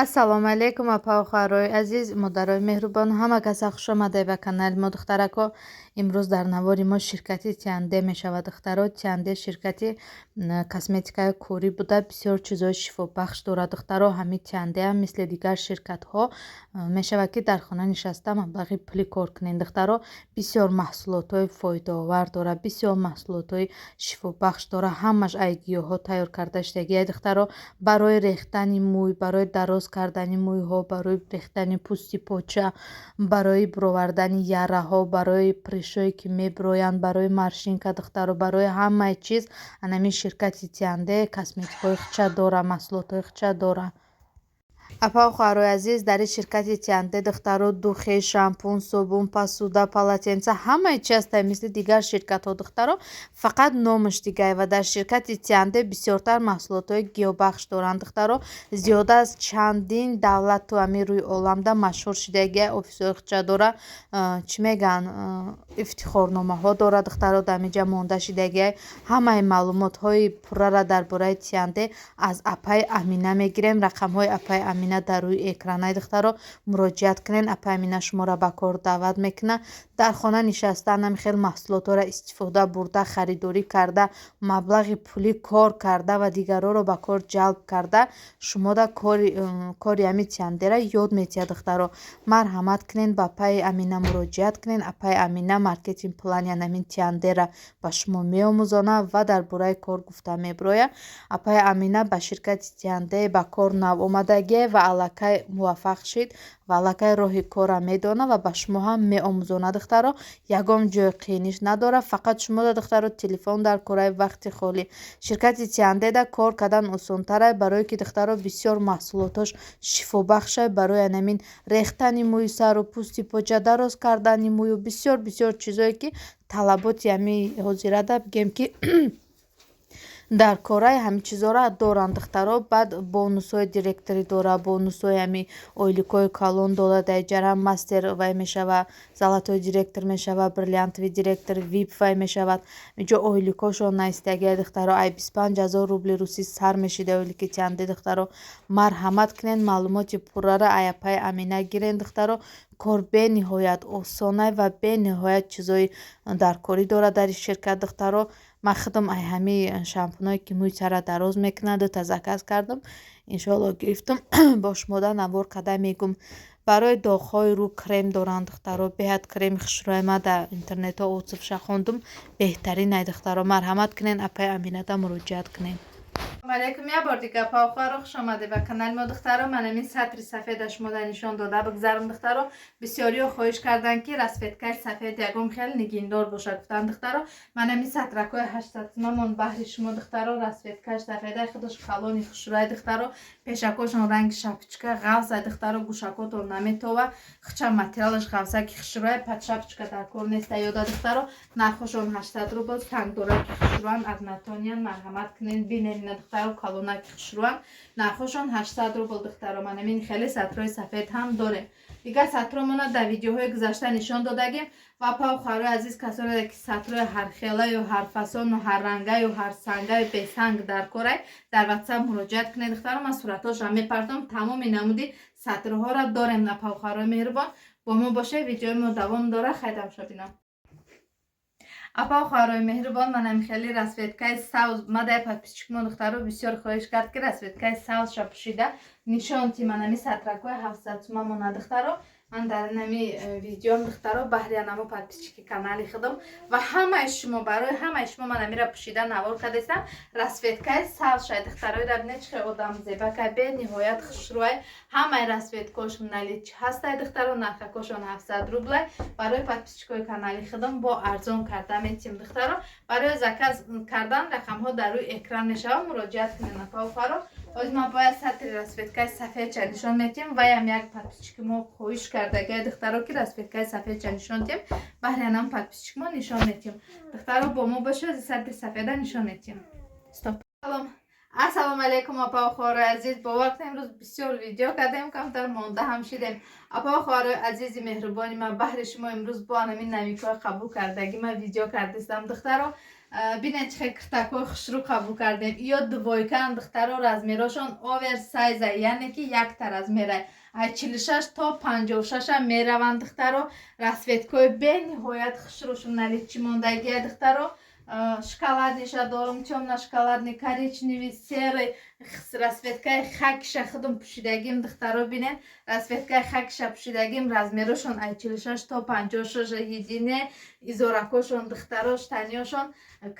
Ассалому алайкум, апа, хоҳарои азиз, модарои меҳрубон, ҳама каса хушомадед ба канали мо, духтарако. Имрӯз дар навори мо ширкати Тианде мешавад, духтаро. Тианде ширкати косметикаи корӣ буда, бисёр чизҳои шифобахш дорад, духтаро. Ҳамин Тиандеам мисли дигар ширкатҳо мешавад, ки дар хона нишаста маблағи пулӣ кор кунед, духтаро. Бисёр маҳсулотҳои фоидаовар дорад, бисёр маҳсулотҳои шифобахш дорад, ҳамаш ай гиёҳҳо тайёр карда шудагиай, духтаро. Барои рехтани мӯй, барои дароз кардани мӯйҳо, барои рехтани пӯсти поча, барои буровардани яраҳо, барои прыщ ое ки мебироянд, барои морщинка, духтаро, барои ҳамаи чиз анамин ширкати Тианде косметикҳои хича дора, маҳсулотҳои хича дора. Апа, хоҳарои азиз, дар ин ширкати Тианде, духтаро, духи, шампун, собун, посуда, полотенца, ҳамаи чи ҳастанд, мисли дигар ширкатҳо, духтаро, фақат номаш дигар. Ва дар ширкати Тианде бисёртар маҳсулотҳои гиёҳбахш доранд, духтаро. Зиёда аз чандин давлату ҳамин рӯи оламда машҳур шудагия, офисҳои хича дора, чӣ мегӯянд, ифтихорномаҳо дорад, духтаро, дар ҳаминҷа монда шудагия. Ҳамаи маълумотҳои пуррара дар бораи Тианде аз апаи Амина мегирем. Рақамҳои апаи Амина дар рӯи экранай, духтаро, муроҷиат кунед. Апаи Амина шуморо ба кор даъват мекунад. Дар хона нишаста ҳамин хел маҳсулотҳоро истифода бурда, харидорӣ карда, маблағи пулӣ кор карда ва дигарҳоро ба кор ҷалб карда, шумода кори ҳамин Тиандера ёд метиҳад, духтаро. Марҳамат кунед, ба апаи Амина муроҷиат кунед. Апаи Амина маркетинг плани ҳамин Тиандера ба шумо меомӯзонад ва дар бораи кор гуфта мебирояд. Апаи Амина ба ширкати Тианде ба кор нав омадагие ва аллакай муваффақ шид ва аллакай роҳи корра медонад ва ба шумо ҳам меомӯзонад, духтаро. Ягон ҷои қииниш надорад, фақат шумода, духтаро, телефон дар кораи, вақти холӣ. Ширкати Тиандеда кор кардан осонтарай, барое ки, духтаро, бисёр маҳсулотҳош шифобахшай, барои анамин рехтани мӯи сару пӯсти поча, дароз кардани мӯю бисёр бисёр чизое, ки талаботи ҳамин ҳозирада, бигем, ки дар кораи ҳамин чизҳоро доранд, духтаро. Баъд бонусҳои директорӣ дора, бонусҳои ҳамин ойликҳои калон дора. Дар иҷара мастер вай мешава, золотой директор мешава, бриллиантовый директор, вип вай мешавад. Инҷо ойликҳошон наистагия, духтаро, ай 25 000 рубли русӣ сар мешида ойлики Тианде, духтаро. Марҳамат кунед, маълумоти пуррара ай апаи Амина гирен, духтаро. Кор бениҳоят осонай ва бениҳоят чизҳои даркорӣ дорад дар ин ширкат, духтаро. Ман худам ай ҳамин шампуное, ки мӯи сарра дароз мекунад, дута заказ кардам, иншоалло, гирифтам, бо шумода навор карда мегӯм. Барои доғҳои рӯ крем доранд, духтаро. Беҳад креми хушрӯя, ман дар интернетҳо отзыв ша хондум, беҳтаринай, духтаро. Марҳамат кунед, апаи Аминада муроҷиат кунед. Алайкум, як бор дига, апа, хуш омадед ба канали мо, духтаро. Ман ҳамин сатри сафеда шумода нишон дода бигзарам, духтаро. Бисёриҳо хоҳиш карданд, ки расцветка и сафед ягон хел нигиндор бошад, гуфтанд, духтаро. Ман ҳамин сатракҳои 800 сомон баҳри шумо, духтаро. Расцветка ш сафеда, худаш калони хушрӯяй, духтаро. Пешакҳошон ранги шапочка ғафзай, духтаро, гӯшакотон наметова. Хича материалаш ғафзаки хушрӯяй, под шапочка дар кор неста ёда, духтаро. Нархошон 800 рубл. Сангдораки хушрӯян, однотонный ян. Марҳамат кунед, бинед, духтаро, калонаки хушрӯян. Нархошон 800 рубл, духтаро. Ман ҳамин хеле сатрои сафед ҳам дорем. Дигар сатромона дар видеоҳои гузашта нишон додагем. Ва апау, хоҳарои азиз, касоне ки сатрои ҳархелаю ҳарфасону ҳаррангаю ҳарсангаю бесанг дар корай, дар Ватсап муроҷиат кунед, духтаро. Ман суратҳошам мепартом. Тамоми намуди сатрҳоро дорем. Апау, хоҳарои меҳрубон, бо мо бошед, видеои мо давом дорад. Хай, тамошо бинам. Апа, хоҳарои меҳрубон, манам хеле расцветка и сабз. Мадай подписчик мо, духтаро, бисёр хоҳиш кард, ки расцветка и сабзша пӯшида нишон ти. Манами сатракҳои 700 сума мона, духтаро. Ман дар инами видеом, духтаро, баҳри анамо подписчики канали худам ва ҳамаи шумо, барои ҳамаи шумо ман амира пӯшида навор кардастам. Расцветка и сабзшай, духтарои, бинед, чӣ хел одам зебакай, бениҳоят хушрӯай. Ҳамаи расцветка ш наличии ҳастай, духтаро. Нархакошон 700 рублай. Барои подписчик ои канали худам бо арзон карда метиҳем, духтаро. Барои заказ кардан рақамҳо дар рӯи экран мешавад, муроҷиат кунед, апау, хоҳаро. Ҳозир ман бояд сатри расцветка и сафедча нишон метиҳем. Ваям як подписчик и мо хоҳиш кардагай, духтаро, ки расцветка и сафедча нишон диҳем. Баҳри анам подписчик мо нишон метиҳем. Духтаро, бо мо бошед, сатри сафеда нишон метиҳем. Стоп. Салом, ассалому алайкум, апау, хоҳарои азиз. Бовар кунед, имрӯз бисёр видео кардем, камтар монда ҳам шидем. Апау, хоҳарои азизи меҳрубони ман, баҳри шумо имрӯз бо анамин навикҳои қабул кардагӣ ман видео кардистам, духтаро. Бинед, чӣ хел киртакҳои хушрӯ қабул кардем. Ё двойкаан, духтаро, размерошон оверсайза, яъне ки якта размера, ай 46 то 56-а мераванд, духтаро. Расцветкҳои бениҳоят хушрӯшон наличии мондагия, духтаро. Шоколадныйша дорум, тёмно-шоколадный, коричневый, серый, расцветкаи хакиша худум пӯшидагим, духтаро, бинед, расцветкаи хакиша пӯшидагим. Размерошон ай 46 то 56 едине. Изоракошон, духтаро, штаниёшон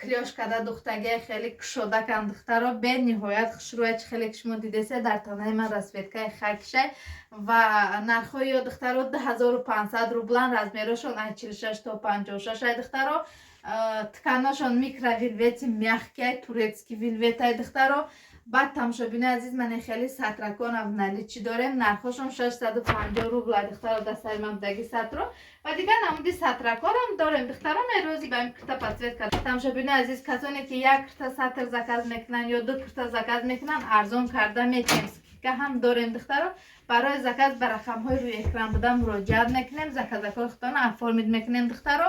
клёш када духтагия, хеле кушодакан, духтаро, бениҳоят хушрӯя. Чӣ хеле ки шумо дидесе, дар танаи ман расцветкаи хакишай. Ва нархҳои ё, духтаро, 2500 рублан. Размерошон ай 46 то 56 ай, духтаро. Тканошон микровельвети мягкий, турецкий вельветай, духтаро. Баъд, тамошобинои азиз, мане хеле сатракона в наличии дорем, нархошон 650 рубла, духтаро. Дастаи ман будаги сатро ва дигар намуди сатракорам дорем, духтаро. Мерози ба ин кирта подсветка. Тамошобинои азиз, касоне ки як кирта сатр заказ мекунанд ё ду кирта заказ мекунанд, арзон карда метиҳем, скидка ҳам дорем, духтаро. Барои заказ ба рақамҳои рӯи экран буда муроҷиат мекунем, заказакҳои худтона оформить мекунем, духтаро.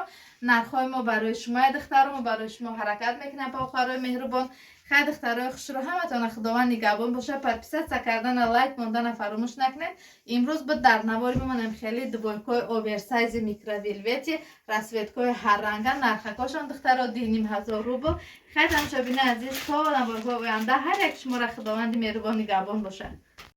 Нархҳои мо барои шумоя, духтаро, мо барои шумо ҳаракат мекунем, павхарои меҳрубон. Хай, духтарои хушрӯ, ҳаматона Худованд нигаҳбон боша. Подписаться кардана, лайк мондана фаромӯш накунед. Имрӯз буд дар навори мемонем хеле двойкҳои оверсайзи микровельвети, расцветкҳои ҳарранга. Нархакошон, духтаро, 2500 рубл. Хай, тамошобинои азиз, то наворҳои оянда ҳар як шуморо Худованди меҳрубон нигаҳбон бошад.